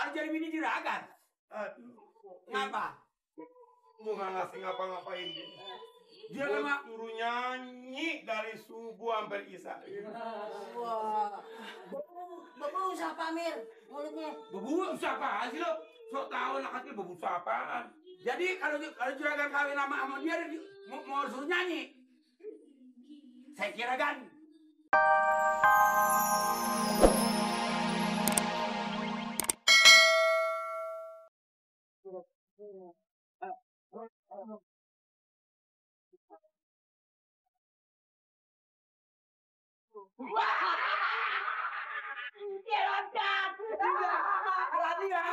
Harus jadi bini juragan. Ngapa? Lu nggak ngasih ngapa-ngapain dia. Dia Gua memang suruh nyanyi dari subuh sampai isya. Wah, Bapak usaha pamer mulutnya. bebu usaha apaan sih lo? Sok tahu anak kecil bebu usaha apaan? Jadi kalau juragan kawin sama dia mau suruh nyanyi. Saya kira kan. Dia loncat. Berarti ya?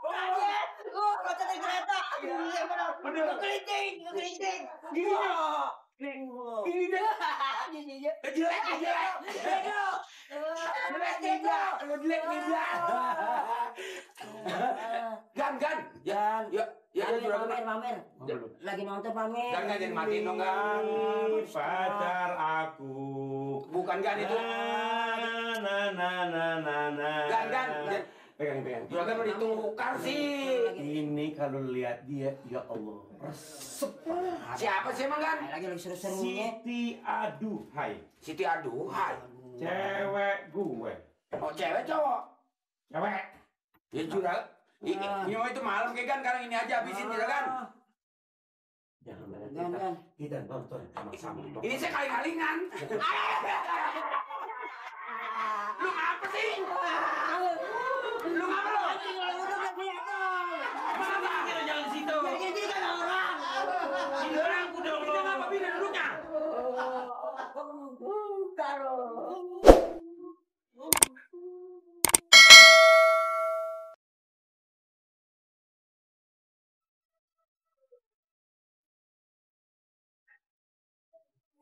Kaget. Loncat dari kereta. Iya benar. Bener. Keriting. Gila. Ini deh. Jelek. Gan. Ya, juragan pamer. Lagi nonton pamer. Gan jadi matiin dong gan. Pacar aku. Bukan gan itu. Gan. Pegang. Juragan mau ditukar sih. Ini kalau lihat dia, ya Allah, resep. Siapa sih emang gan? Lagi seru-serunya. Siti Aduhai, Siti Aduhai. cewek gue. Oh cewek cowok. Cewek. Ya juragan. Ini mau itu malam kayak gan. Sekarang ini aja habisin juragan. Jangan Gan. kita nonton sama-sama. Ini saya kali-kalingan. Lu ngapa sih? Lu ngapa lu? Masa kita jalan situ? Ini kan orang. Ini orang udah kita ngapa pindah duduknya? Karo.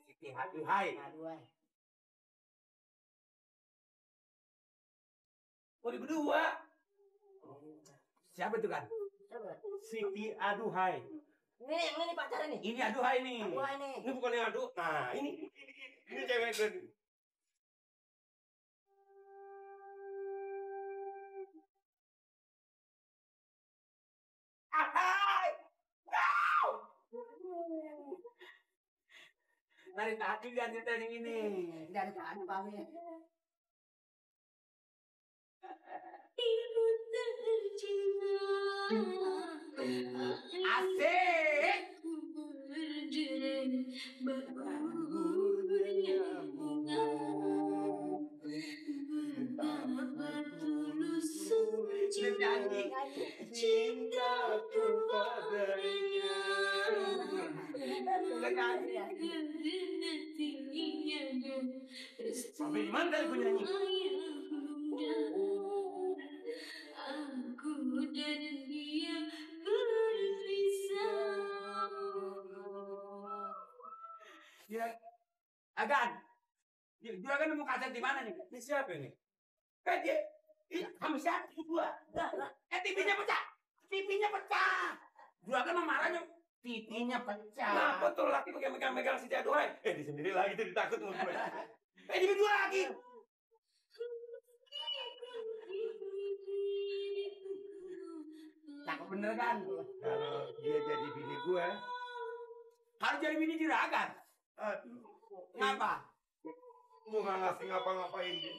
Siti Aduhai. Oh di berdua. Siapa itu kan? Siti Aduhai. Ini pacarnya nih. Ini Aduhai nih. Wah ini. Ini bukan yang adu. Nah, ini cewek gue. Dari tadi kan cerita yang ini. Dari tadi pamer. Asik. Sampai mana tadi gue nyanyi? Aku dan dia berpisah. Agan. Juragan nemu kaset di mana nih? Ini siapa ini? Kan dia kamu siapa gua? TV-nya pecah. Juragan mah marahnya TV-nya pecah. Kenapa tuh laki pakai megang-megang Siti Aduhai? Di sendiri lagi tuh ditakut sama gue. Ini berdua lagi. Cakep bener kan? Kalau dia jadi bini gue, Harus jadi bini juragan. Ngapa? lu nggak ngasih ngapa-ngapain dia.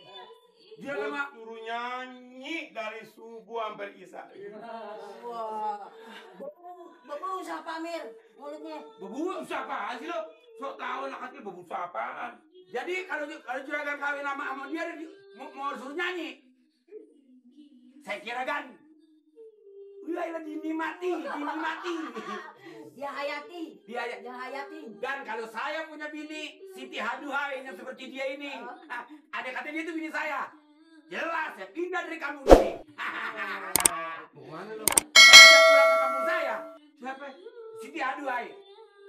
Dia Gua memang suruh nyanyi dari subuh sampai isya. Wah, Bapak usaha pamer mulutnya. bebu usaha apaan sih lo? Sok tahu anak kecil bebu usaha apaan? Jadi kalau juragan kawin sama dia mau suruh nyanyi. Saya kira kan. Lagi ini mati. Dia hayati. Dan kalau saya punya bini Siti Aduhai yang seperti dia ini, ada kata dia itu bini saya. Jelas saya pindah dari kampung ini. Mana lu? Saya pulang ke kampung saya. Siapa? Siti Aduhai.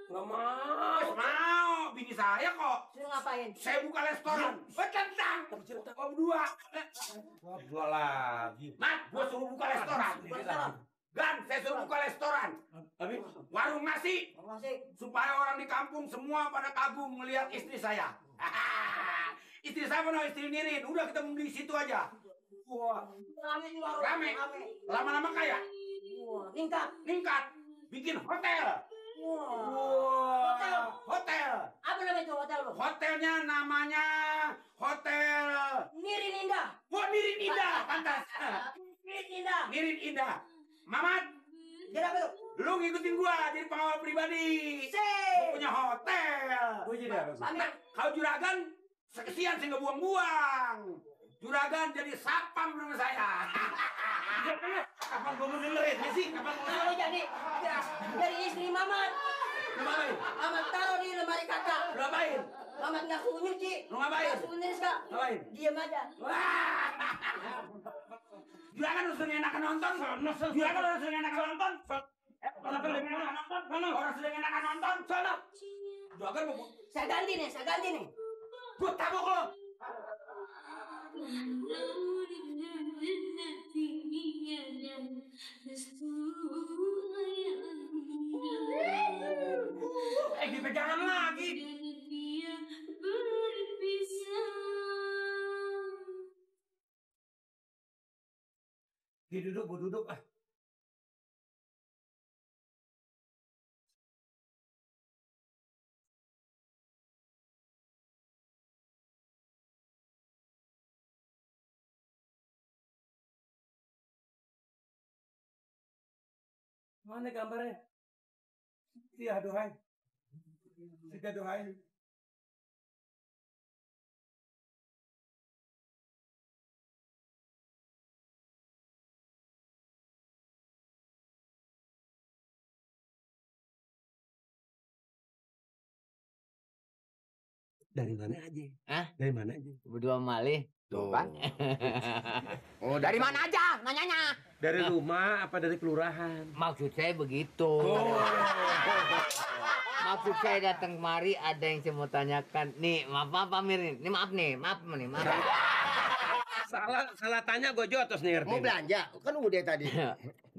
Nggak mau. Mau bini saya kok. Suruh ngapain? Saya buka restoran. Tentang. Oh dua. Dua lagi. Mat, gua suruh buka restoran. Dan saya suruh buka restoran. Tapi Warung nasi. Masih. Supaya orang di kampung semua pada kagum melihat istri saya. Istri saya mana istri Nirin. Udah kita membeli situ aja. Wah, rame di warung. Rame. Lama-lama kaya. Wah, ningkat. Ningkat. Bikin hotel. Wah. Hotel. Apa namanya itu hotel lo? Hotelnya namanya Hotel Nirin Indah. Wah, Nirin Indah. Pantas. Nirin Indah. Nirin Indah. Mamat, Jadi apa tuh? lu ngikutin gua jadi pengawal pribadi. Gua punya hotel. Gue jadi apa sih? Pamir. Kalau juragan, sekesian saya nggak buang-buang. Juragan jadi sapam sama saya. Kapan gua mau dengerin sih? Kapan gua Kalau jadi istri Mamat. Lu ngapain? Mamat taruh di lemari kakak. Lu ngapain? Mamat nggak suruh nyuci. Lu ngapain? Nggak suruh nulis kak. Ngapain? Diam aja. Wah. Juragan harus enakan nonton. Juragan harus enakan nonton. Orang sedang enakan nonton. Orang sedang enakan nonton. Sana. Juragan mau Saya ganti nih. gua tabok lo. Dipegangan lagi. Duduk, gua duduk ah. Mana gambarnya? Iya, aduhai. Siti aduhai. Dari mana aja? Hah? Dari mana aja? Berdua malih. Tuh. Kan? Oh, Dari mana aja nanyanya? Dari rumah apa dari kelurahan? Maksud saya begitu. Maksud saya datang kemari ada yang saya mau tanyakan. Nih, maaf Amir nih. Ini maaf nih. Maaf. Salah tanya gue jotos nih Mau belanja? Kan udah tadi.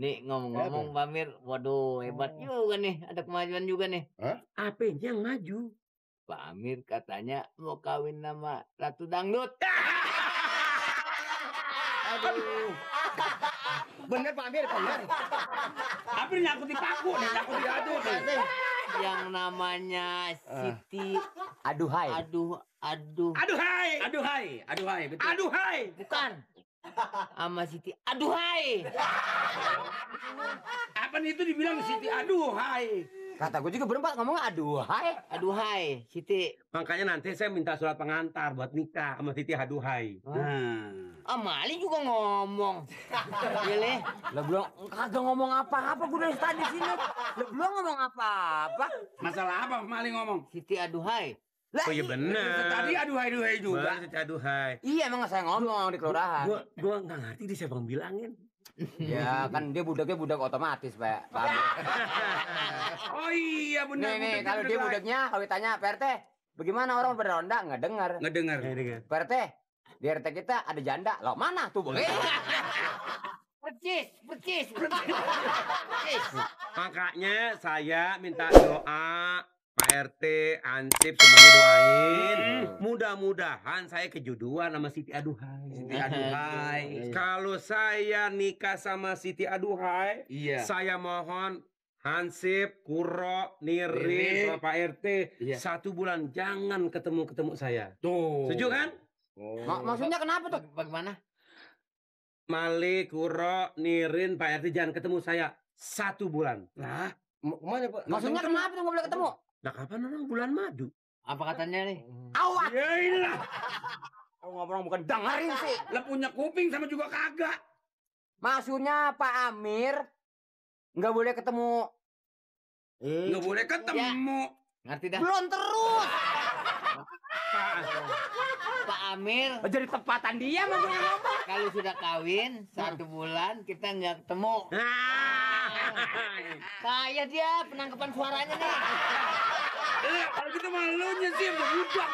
Nih ngomong-ngomong Pak Amir, waduh hebat juga nih. Ada kemajuan juga nih. apa yang maju? Pak Amir katanya mau kawin sama Ratu Dangdut. Aduh. Bener Pak Amir, bener. Apa nyangkut di paku nih, nyangkut di aduk nih. Yang namanya Siti Aduhai. Aduhai, betul. Aduhai. Bukan. Sama Siti Aduhai. Apa nih itu dibilang Siti aduhai? Kata gue juga berempat ngomong Aduhai, Siti. Makanya nanti saya minta surat pengantar buat nikah sama Siti aduhai. Mali juga ngomong. Pilih. Lah belum kagak ngomong apa-apa gue dari tadi sini. Lah belum ngomong apa-apa. Masalah apa Mali ngomong? Siti Aduhai. Oh iya benar. Tadi aduhai juga. Siti aduhai. Iya emang saya ngomong di kelurahan. Gua nggak ngerti dia siapa yang bilangin. Ya kan dia budaknya budak otomatis, Pak. Oh iya benar. Nih kalau dia budaknya kalau ditanya PRT, bagaimana orang berronda nggak dengar. Ngedengar. PRT, di RT kita ada janda. Loh mana tuh? Percis. Makanya saya minta doa Pak RT, Ansip semuanya doain. Mudah-mudahan saya kejodohan sama Siti Aduhai. Kalau saya nikah sama Siti Aduhai, saya mohon Hansip, Kuro, Nirin, sama Pak RT 1 bulan jangan ketemu saya. Tuh. Setuju kan? Maksudnya kenapa tuh? Bagaimana? Malik, Kuro, Nirin, Pak RT jangan ketemu saya 1 bulan. Lah, Mana Pak? Maksudnya kenapa tuh nggak boleh ketemu? nah kapan orang bulan madu? Apa katanya nih? Awas! Yaelah! Kau ngobrol bukan dengerin sih. Lah punya kuping sama juga kagak. Maksudnya Pak Amir nggak boleh ketemu. Nggak boleh ketemu. Ngerti dah? Belum terus. Pak Amir. Jadi tepatan dia mau ngomong. Kalau sudah kawin 1 bulan kita nggak ketemu. Kayak dia penangkapan suaranya nih. Kalau gitu malunya sih udah budak.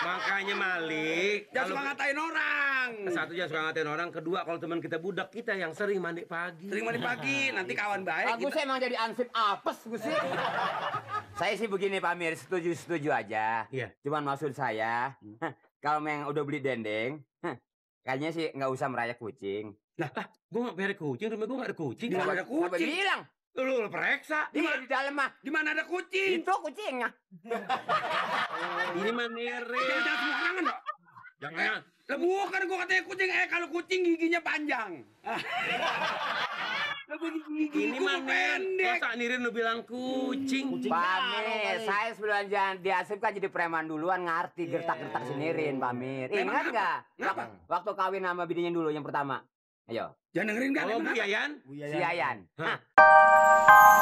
Makanya Malik, jangan suka ngatain orang. Satu jangan suka ngatain orang, kedua kalau teman kita budak kita yang sering mandi pagi. Sering mandi pagi, nanti kawan baik. Aku sih emang jadi ansip apes gue sih. Saya sih begini Pak Amir, setuju aja. Iya. Cuman maksud saya, kalau memang udah beli dendeng, kayaknya sih nggak usah merayap kucing. Gue nggak pelihara kucing, rumah gue nggak ada kucing. Di mana ada Siapa kucing? bilang? Lu periksa. Di dalam mah. Di mana ada kucing? Itu kucingnya. Ini mah nere. Jangan sembarangan dong. Jangan. Lah bukan gua katanya kucing, kalau kucing giginya panjang. Lah gigi Ini gua mah pendek. Masa nirin lu bilang kucing? Pamir, saya sebelum jangan diasip kan jadi preman duluan ngerti gertak-gertak senirin, Pamir. Preman Ingat apa? nggak? Kenapa? Waktu kawin sama bininya dulu yang pertama. Ayo, Jangan dengerin kan? Oh, Bu Yayan? si Yayan. Hah? Hah.